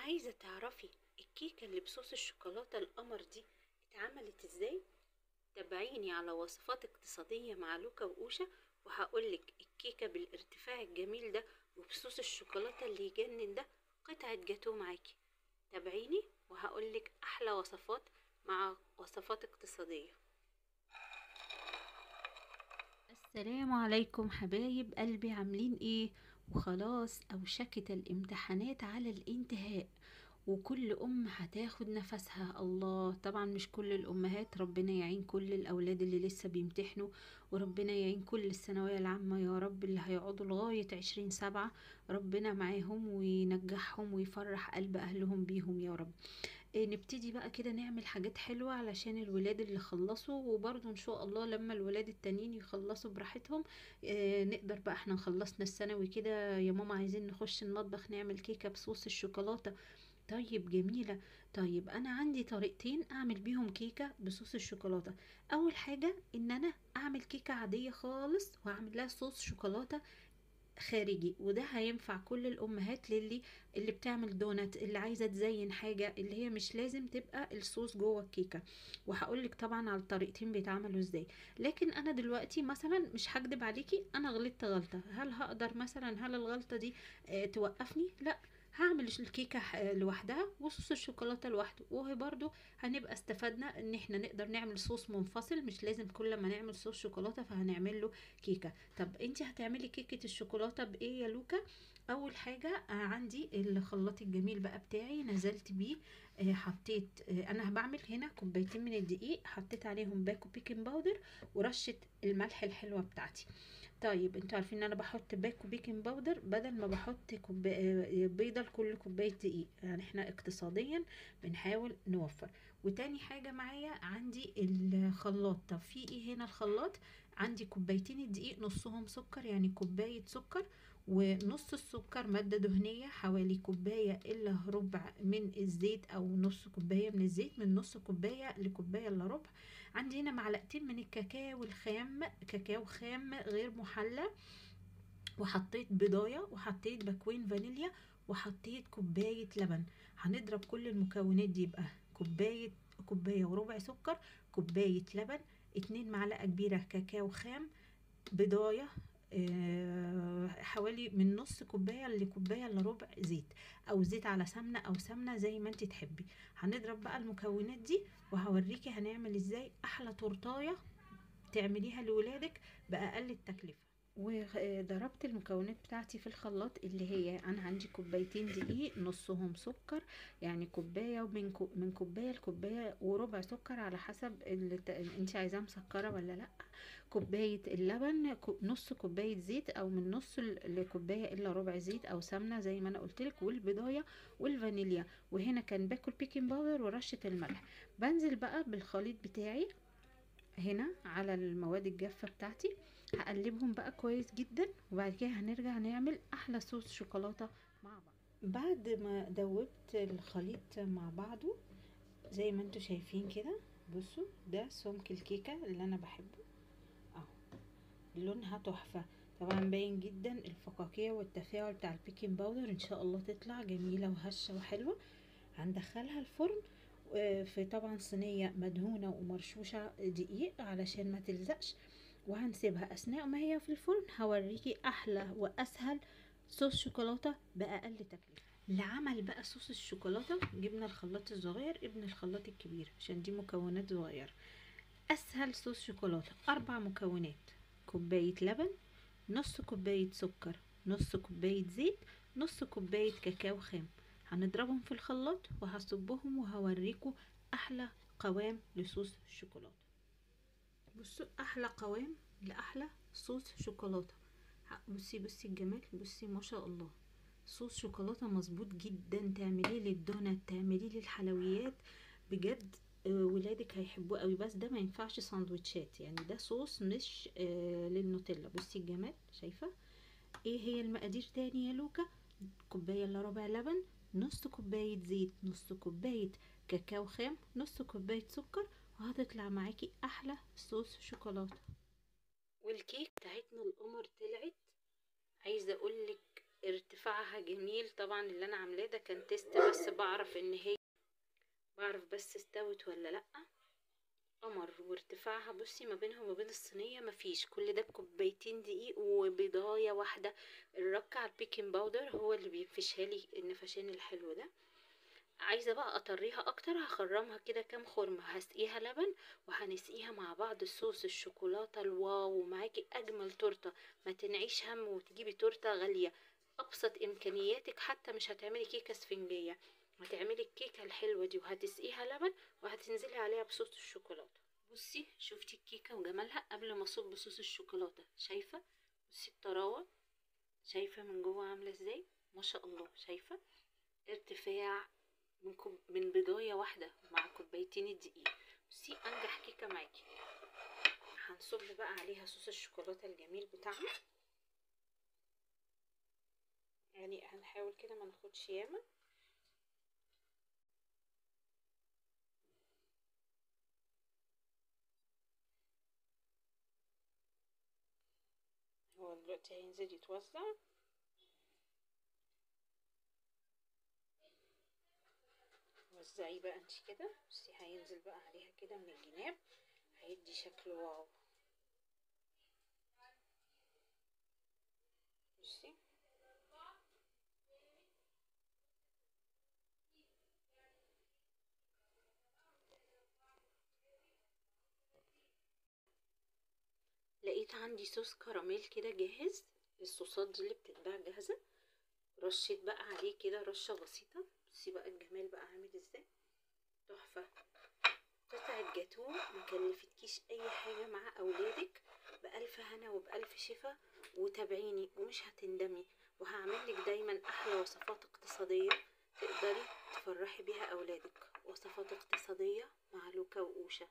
عايزة تعرفي الكيكة اللي بصوص الشوكولاتة القمر دي اتعملت ازاي؟ تابعيني على وصفات اقتصادية مع لوكا وأوشا، وهقولك الكيكة بالارتفاع الجميل ده وبصوص الشوكولاتة اللي يجنن ده قطعة جاتوه معاكي. تابعيني وهقولك احلى وصفات مع وصفات اقتصادية. السلام عليكم حبايب قلبي، عاملين ايه؟ وخلاص اوشكت الامتحانات على الانتهاء، وكل ام هتاخد نفسها. الله، طبعا مش كل الامهات، ربنا يعين كل الاولاد اللي لسه بيمتحنوا، وربنا يعين كل الثانوية العامة يا رب اللي هيقعدوا لغاية 20/7، ربنا معاهم وينجحهم ويفرح قلب اهلهم بيهم يا رب. نبتدي بقى كده نعمل حاجات حلوة علشان الولاد اللي خلصوا، وبرضو ان شاء الله لما الولاد التانيين يخلصوا براحتهم نقدر بقى احنا خلصنا الثانوي كده يا ماما عايزين نخش المطبخ نعمل كيكة بصوص الشوكولاتة. طيب جميلة. طيب انا عندي طريقتين اعمل بيهم كيكة بصوص الشوكولاتة. اول حاجة ان انا اعمل كيكة عادية خالص واعمل لها صوص شوكولاتة خارجي، وده هينفع كل الامهات اللي بتعمل دونات، اللي عايزه تزين حاجة، اللي هي مش لازم تبقى الصوص جوه الكيكه. وهقولك طبعا على الطريقتين بيتعملوا ازاي. لكن انا دلوقتي مثلا مش هكدب عليكي، انا غلطت غلطه، هل هقدر مثلا، هل الغلطة دي توقفني؟ لا، هعمل الكيكه لوحدها وصوص الشوكولاتة لوحده، وهي برضو هنبقى استفدنا ان احنا نقدر نعمل صوص منفصل، مش لازم كل ما نعمل صوص شوكولاتة فهنعمل له كيكة. طب انت هتعملي كيكة الشوكولاتة بايه يا لوكا؟ اول حاجة عندي الخلاط الجميل بقى بتاعي، نزلت بيه حطيت، انا بعمل هنا كوبايتين من الدقيق، حطيت عليهم باكو baking powder ورشه الملح الحلوة بتاعتي. طيب انتوا عارفين ان انا بحط باكو baking powder بدل ما بحط بيضة لكل كوباية دقيق، يعني احنا اقتصاديا بنحاول نوفر. وتاني حاجة معايا عندي الخلاط. طب في ايه هنا الخلاط؟ عندي كوبايتين الدقيق نصهم سكر، يعني كوباية سكر ونص السكر مادة دهنية، حوالي كوباية الا ربع من الزيت او نص كوباية من الزيت، من نص كوباية لكوبايه الا ربع. عندي هنا معلقتين من الكاكاو الخام، كاكاو خام غير محلى، وحطيت بيضايه وحطيت باكوين فانيليا وحطيت كوباية لبن. هنضرب كل المكونات دي، يبقى كوباية وربع سكر، كوباية لبن، 2 معلقه كبيرة كاكاو خام، بيضايه، حوالي من نص كوباية لكوبايه الا ربع زيت، او زيت على سمنه او سمنه زي ما انت تحبي. هنضرب بقى المكونات دي وهوريكي هنعمل ازاي احلى تورتايه تعمليها لولادك باقل التكلفة. وضربت المكونات بتاعتي في الخلاط، اللي هي انا عندي كوبايتين دقيق نصهم سكر، يعني كوباية من كوباية لكوبايه وربع سكر على حسب اللي انت عايزاه مسكره ولا لا، كوباية اللبن، نص كوباية زيت او من نص لكوبايه الا ربع زيت او سمنه زي ما انا قلتلك، والبيضايه والفانيليا، وهنا كان باكل baking powder ورشه الملح. بنزل بقى بالخليط بتاعي هنا على المواد الجافه بتاعتي، هقلبهم بقى كويس جدا، وبعد كده هنرجع نعمل احلى صوص شوكولاتة مع بعض. بعد ما دوبت الخليط مع بعضه زي ما انتم شايفين كده، بصوا ده سمك الكيكه اللي انا بحبه اهو، لونها تحفة طبعا، باين جدا الفقاقيع والتفاعل بتاع ال baking powder. ان شاء الله تطلع جميلة وهشه وحلوه. هندخلها الفرن في طبعا صينية مدهونه ومرشوشه دقيق علشان ما تلزقش، وهنسيبها اثناء ما هي في الفرن. هوريكي احلى واسهل صوص شوكولاتة باقل تكلفة. لعمل بقى صوص الشوكولاتة جبنا الخلاط الصغير ابن الخلاط الكبير عشان دي مكونات صغيرة. اسهل صوص شوكولاتة 4 مكونات: كوباية لبن، نص كوباية سكر، نص كوباية زيت، نص كوباية كاكاو خام. هنضربهم في الخلاط وهصبهم وهوريكم احلى قوام لصوص الشوكولاتة. بصوا احلى قوام لاحلى صوص شوكولاتة. بصي بصي الجمال، بصي ما شاء الله، صوص شوكولاتة مظبوط جدا، تعمليه للدونات، تعمليه للحلويات، بجد ولادك هيحبوه قوي. بس ده ما ينفعش ساندوتشات، يعني ده صوص مش للنوتيلا. بصي الجمال، شايفه ايه هي المقادير تاني يا لوكا؟ كوباية الا ربع لبن، نص كوباية زيت، نص كوباية كاكاو خام، نص كوباية سكر، وهتطلع معاكي احلى صوص شوكولاتة. والكيك بتاعتنا القمر طلعت، عايزه اقولك ارتفاعها جميل. طبعا اللي انا عاملاه ده كان test بس، بعرف ان هي بعرف بس استوت ولا لا. قمر. وارتفاعها بصي ما بينها وما بين الصينية مفيش. كل ده بكوبايتين دقيق وبيضايه واحدة. الركه على ال baking powder هو اللي بينفشها لي النفشان الحلو ده. عايزه بقى اطريها اكتر، هخرمها كده كام خرمه، هسقيها لبن وهنسقيها مع بعض صوص الشوكولاتة ال wow. ومعاكي اجمل تورته، ما تنعيش هم وتجيبي تورته غالية. ابسط امكانياتك، حتى مش هتعملي كيكة اسفنجيه، هتعملي الكيكه الحلوة دي وهتسقيها لبن وهتنزلي عليها بصوص الشوكولاتة. بصي شفتي الكيكه وجمالها قبل ما اصب صوص الشوكولاتة؟ شايفه؟ بصي الطراوه، شايفه من جوه عامله ازاي؟ ما شاء الله. شايفه ارتفاع من بيضايه واحدة مع كوبايتين الدقيق. بصي انجح كيكة معاكي. هنصب بقى عليها صوص الشوكولاتة الجميل بتاعنا، يعني هنحاول كده ما ناخدش ياما. هو دلوقتي هينزل يتوزع. وزعيه بقى انت كده. بصي هينزل بقى عليها كده من الجناب، هيدي شكل واو. بصي لقيت عندي صوص كراميل كده جاهز، الصوصات دي اللي بتتباع جاهزة، رشيت بقى عليه كده رشه بسيطة. بصي بقى الجمال بقى عامل ازاي، تحفة. قطعه جاتوه ما كلفتكيش اي حاجة مع اولادك، بالف هنا وبالف شفا. وتابعيني ومش هتندمي، وهعمل لك دايما احلى وصفات اقتصادية تقدري تفرحي بيها اولادك. وصفات اقتصادية مع لوكا واوشا.